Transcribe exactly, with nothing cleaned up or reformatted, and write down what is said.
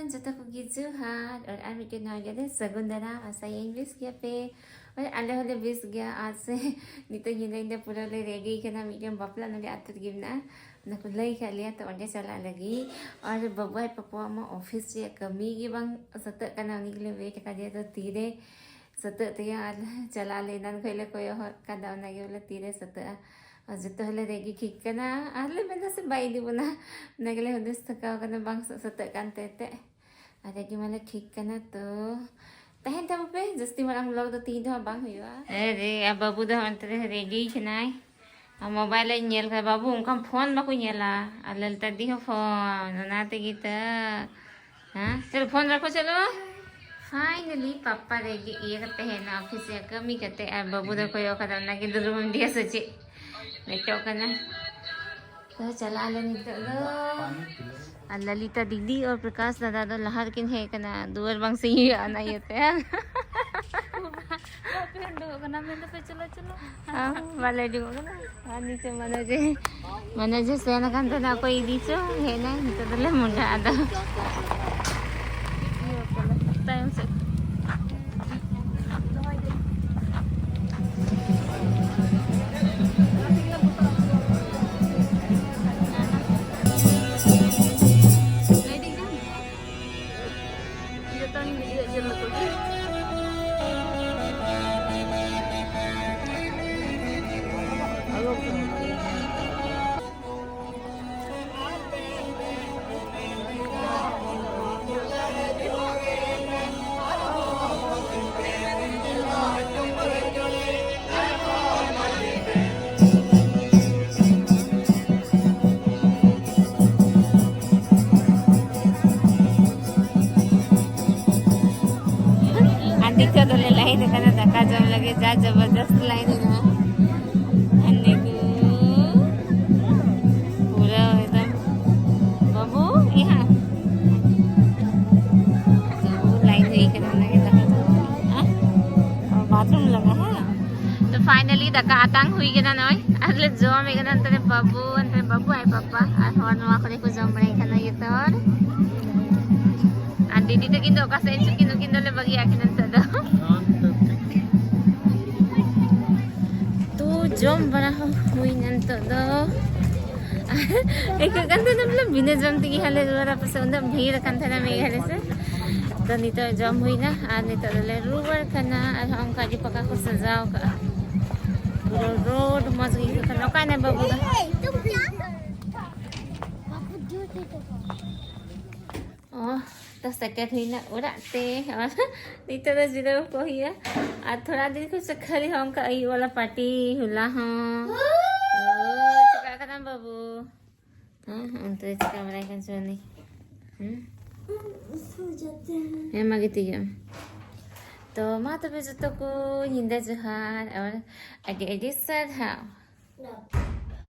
ᱡᱚᱛᱚ ᱠᱚᱜᱮ ᱡᱚᱦᱟᱨ, ᱟᱨ ᱟᱨ ᱢᱤᱫᱴᱮᱱ ᱱᱟᱣᱟ video ᱨᱮ ᱥᱟᱹᱜᱩᱱ ᱫᱟᱨᱟᱢ᱾ ᱟᱥᱟᱭᱟᱹᱧ ᱵᱮᱥ ᱜᱮᱭᱟᱯᱮ, ᱟᱨ ᱟᱞᱮ ᱦᱚᱸᱞᱮ ᱵᱮᱥ ᱜᱮᱭᱟ᱾ ᱟᱨ ᱥᱮ ᱱᱤᱛᱚᱜ ᱧᱤᱫᱟᱹ ᱧᱤᱫᱟᱹ ᱯᱩᱨᱟᱹ ᱞᱮ ready ᱠᱟᱱᱟ, ᱢᱤᱫᱴᱮᱱ ᱵᱟᱯᱞᱟ ᱱᱚᱰᱮ ᱟᱹᱛᱩ ᱨᱮᱜᱮ ᱢᱮᱱᱟᱜᱼᱟ, ᱚᱱᱟ ᱠᱚ ᱞᱟᱹᱭ ᱠᱟᱜ ᱞᱮᱭᱟ, ᱛᱚ ᱚᱸᱰᱮ ᱪᱟᱞᱟᱜ ᱞᱟᱹᱜᱤᱫ᱾ ᱟᱨ ᱵᱟᱹᱵᱩ ᱟᱡ ᱯᱟᱯᱟᱣᱟᱜ ᱢᱟ office ᱨᱮᱭᱟᱜ ᱠᱟᱹᱢᱤ ᱜᱮ ᱵᱟᱝ ᱥᱟᱹᱛᱟᱹᱜ ᱠᱟᱱᱟ, ᱩᱱᱤ ᱜᱮᱞᱮ wait ᱠᱟᱫᱮᱭᱟ, ᱛᱚ ᱛᱤᱨᱮ ᱥᱟᱹᱛᱟᱹᱜ ᱛᱟᱭᱟ᱾ ᱟᱨ ᱪᱟᱞᱟᱜ ᱟᱞᱮ, ᱮᱱᱟᱱ ᱠᱷᱚᱡ ᱞᱮ ᱠᱚᱭᱚᱜ ᱦᱚᱨ ᱠᱟᱫᱟ, ᱚᱱᱟᱜᱮ ᱵᱚᱞᱮ ᱛᱤᱨᱮ ᱥᱟᱹᱛᱟᱹᱜᱼᱟ᱾ ᱟᱨ ᱡᱚᱛᱚ ᱦᱚᱲᱞᱮ ready ᱴᱷᱤᱠ ᱠᱟᱱᱟ, ᱟᱨᱞᱮ ᱢᱮᱱᱫᱟ ᱥᱮ ᱵᱟᱭ ᱤᱫᱤ ᱵᱚᱱᱟ, ᱚᱱᱟ ᱜᱮᱞᱮ ᱦᱩᱫᱤᱥ ᱛᱷᱟᱠᱟᱣ ᱠᱟᱱᱟ, ᱵᱟᱝ ᱥᱟᱹᱛᱟᱹᱜ ᱠᱟᱱ ᱛᱟᱭ ᱛᱮ᱾ ᱟᱨ ready ᱢᱟᱞᱮ ᱴᱷᱤᱠ ᱠᱟᱱᱟ, ᱛᱚ ᱛᱟᱦᱮᱱ ᱛᱟᱵᱚ ᱯᱮ, ᱡᱟᱹᱥᱛᱤ ᱢᱟᱨᱟᱝ vlog ᱫᱚ ᱛᱮᱦᱮᱧ ᱫᱚ ᱦᱟᱸᱜ ᱵᱟᱝ ᱦᱩᱭᱩᱜᱼᱟ᱾ ᱟᱨᱮ, ᱟᱨ ᱵᱟᱹᱵᱩ ᱫᱚ ᱦᱟᱸᱜ ᱚᱱᱛᱮ ᱨᱮ ready ᱠᱟᱱᱟᱭ, ᱟᱨ mobile ᱮ ᱧᱮᱞ ᱠᱟᱫᱟ᱾ ᱵᱟᱹᱵᱩ ᱚᱱᱠᱟᱱ phone ᱵᱟᱠᱚ ᱧᱮᱞᱟ, ᱟᱨ ᱞᱟᱞᱛᱟ ᱫᱤ ᱦᱚᱸ phone, ᱚᱱᱟ ᱛᱮᱜᱮ ᱛᱚ᱾ ᱦᱮᱸ, ᱪᱚᱞᱚ phone ᱨᱟᱠᱷᱚ, ᱪᱚᱞᱚ᱾ Finally ᱯᱟᱯᱟ ready ᱤᱭᱟᱹ ᱠᱟᱛᱮ ᱦᱮᱡ ᱮᱱᱟ office ᱨᱮᱭᱟᱜ ᱠᱟᱹᱢᱤ ᱠᱟᱛᱮ, ᱟᱨ ᱵᱟᱹᱵᱩ ᱫᱚ ᱠᱚᱭᱚᱜ ᱠᱟᱫᱟ, ᱚᱱᱟᱜᱮ ᱫᱩᱨᱩᱢ ᱤᱫᱤᱭᱟ ᱥᱮ ᱪᱮᱫ? ᱞᱮᱴᱚᱜ ᱠᱟᱱᱟ᱾ ᱛᱚ ᱪᱟᱞᱟᱜ ᱟᱞᱮ ᱱᱤᱛᱚᱜ ᱫᱚ᱾ ᱟᱨ ᱞᱟᱞᱤᱛᱟ ᱫᱤᱫᱤ ᱟᱨ ᱯᱨᱚᱠᱟᱥ ᱫᱟᱫᱟ ᱫᱚ ᱞᱟᱦᱟ ᱨᱮᱠᱤᱱ ᱦᱮᱡ ᱠᱟᱱᱟ, ᱫᱩᱣᱟᱹᱨ ᱵᱟᱝ ᱥᱤᱧ ᱦᱩᱭᱩᱜᱼᱟ, ᱚᱱᱟ ᱤᱭᱟᱹᱛᱮ᱾ ᱵᱟᱯᱮ ᱩᱰᱩᱠᱚᱜ ᱠᱟᱱᱟ, ᱢᱮᱱ ᱫᱟᱯᱮ ᱪᱚᱞᱚ, ᱪᱚᱞᱚ᱾ ᱟᱢ ᱵᱟᱞᱮ ᱩᱰᱩᱠᱚᱜ ᱠᱟᱱᱟ᱾ ᱟᱨ ᱱᱤᱪᱮ ᱢᱟᱱᱮ ᱡᱮ, ᱢᱟᱱᱮ ᱡᱮ ᱥᱮᱱ ᱟᱠᱟᱱ ᱛᱟᱦᱮᱱᱟ ᱚᱠᱚᱭ ᱤᱫᱤ ᱪᱚ, ᱦᱮᱡ ᱮᱱᱟᱭ, ᱱᱤᱛᱚᱜ ᱫᱚᱞᱮ ᱢᱚᱸᱰᱷᱟ ᱟᱫᱚ᱾ ᱛᱟᱭᱚᱢ ᱥᱮᱫ᱾ ᱟᱨ ᱱᱤᱛᱚᱜ ᱫᱚᱞᱮ line ᱟᱠᱟᱱᱟ ᱫᱟᱠᱟ ᱡᱚᱢ ᱞᱟᱹᱜᱤᱫ, ᱡᱟ ᱡᱚᱵᱚᱨᱫᱚᱥᱛ line ᱦᱮᱱᱟᱜᱼᱟ᱾ ᱟᱨ ᱱᱤᱛᱚᱜ ᱯᱩᱨᱟᱹ ᱮᱠᱫᱚᱢ ᱵᱟᱹᱵᱩ, ᱤᱭᱟᱹ ᱦᱟᱸᱜ᱾ ᱵᱟᱹᱵᱩ line ᱦᱩᱭ ᱠᱟᱱᱟ, ᱚᱱᱟᱜᱮ ᱫᱟᱠᱟ ᱡᱚᱢ ᱞᱟᱹᱜᱤᱫ᱾ ᱦᱮᱸ? Bathroom ᱞᱟᱜᱟ, ᱦᱮᱸ? ᱛᱚ finally ᱫᱟᱠᱟ ᱟᱛᱟᱝ ᱦᱩᱭ ᱠᱟᱱᱟ ᱱᱚᱜᱼᱚᱭ᱾ ᱟᱨ ᱞᱮ ᱡᱚᱢᱮᱫ ᱠᱟᱱᱟ ᱱᱚᱛᱮ ᱨᱮ ᱵᱟᱹᱵᱩ, ᱚᱱᱛᱮ ᱨᱮ ᱵᱟᱹᱵᱩ ᱟᱡ ᱯᱟᱯᱟ, ᱟᱨ ᱦᱚᱲ ᱱᱚᱣᱟ ᱠᱚᱨᱮ ᱠᱚ ᱡᱚᱢ ᱵᱟᱲᱟᱭ ᱠᱟᱱᱟ ᱡᱚᱛᱚ ᱦᱚᱲ᱾ ᱫᱤᱫᱤ ᱛᱟᱹᱠᱤᱱ ᱫᱚ ᱚᱠᱟ ᱥᱮᱫ ᱮᱱ ᱪᱚ ᱠᱤᱱ, ᱱᱩᱠᱤᱱ ᱫᱚᱞᱮ ᱵᱟᱹᱜᱤᱭᱟᱜ ᱠᱤᱱᱟ ᱱᱤᱛᱚᱜ ᱫᱚ᱾ ᱛᱚ ᱡᱚᱢ ᱵᱟᱲᱟ ᱦᱚᱸ ᱦᱩᱭᱱᱟ ᱱᱤᱛᱚᱜ ᱫᱚ᱾ ᱟᱹᱭᱠᱟᱹᱜ ᱠᱟᱱ ᱛᱟᱦᱮᱱᱟ ᱵᱚᱞᱮ ᱵᱤᱱᱟᱹ ᱡᱚᱢ ᱛᱮᱜᱮ ᱦᱟᱸᱜ ᱞᱮ ᱨᱩᱣᱟᱹᱲᱟ, ᱯᱟᱥᱮ ᱩᱱᱟᱹᱜ ᱵᱷᱤᱲ ᱟᱠᱟᱱ ᱛᱟᱦᱮᱱᱟ ᱢᱮᱜᱷᱟᱞᱚᱭ ᱥᱮ᱾ ᱛᱚ ᱱᱤᱛᱚᱜ ᱡᱚᱢ ᱦᱩᱭᱱᱟ ᱟᱨ ᱱᱤᱛᱚᱜ ᱫᱚᱞᱮ ᱨᱩᱣᱟᱹᱲ ᱠᱟᱱᱟ᱾ ᱟᱨᱦᱚᱸ ᱚᱱᱠᱟ ᱜᱮ ᱯᱟᱠᱟ ᱠᱚ ᱥᱟᱡᱟᱣ ᱠᱟᱜᱼᱟ᱾ ᱯᱩᱨᱟᱹ ᱨᱳᱰ ᱢᱚᱡᱽ ᱜᱮ ᱟᱹᱭᱠᱟᱹᱜ ᱠᱟᱱᱟ᱾ ᱚᱠᱟᱭ ᱱᱟᱭ ᱵᱟᱹᱵᱩ ᱫᱚ? ᱚ, ᱛᱚ ᱥᱮᱴᱮᱨ ᱦᱩᱭᱱᱟ ᱚᱲᱟᱜ ᱛᱮ᱾ ᱱᱤᱛᱚᱜ ᱫᱚ ᱡᱤᱨᱟᱹᱣ ᱠᱚ ᱦᱩᱭᱩᱜᱼᱟ᱾ ᱟᱨ ᱛᱷᱚᱲᱟ ᱫᱤᱱ ᱠᱷᱚᱱ ᱥᱮ ᱠᱷᱟᱹᱞᱤ ᱦᱚᱸ ᱚᱱᱠᱟ ᱟᱹᱭᱩᱵ ᱵᱮᱞᱟ ᱯᱟᱨᱴᱤ ᱦᱚᱞᱟ ᱦᱚᱸ᱾ ᱚ, ᱪᱤᱠᱟᱹᱜ ᱠᱟᱱᱟᱢ ᱵᱟᱹᱵᱩ? ᱦᱮᱸ, ᱚᱱᱛᱮ ᱨᱮ ᱪᱤᱠᱟ ᱵᱟᱲᱟᱭ ᱠᱟᱱ ᱪᱚ ᱩᱱᱤ? ᱦᱮᱸ? ᱦᱮᱸ, ᱢᱟ ᱜᱤᱛᱤᱡᱚᱜ ᱢᱮ᱾ ᱛᱚ ᱢᱟ ᱛᱚᱵᱮ ᱡᱚᱛᱚ ᱠᱚ ᱧᱤᱫᱟᱹ ᱡᱚᱦᱟᱨ ᱟᱨ ᱟᱹᱰᱤ ᱟᱹᱰᱤ ᱥᱟᱨᱦᱟᱣ᱾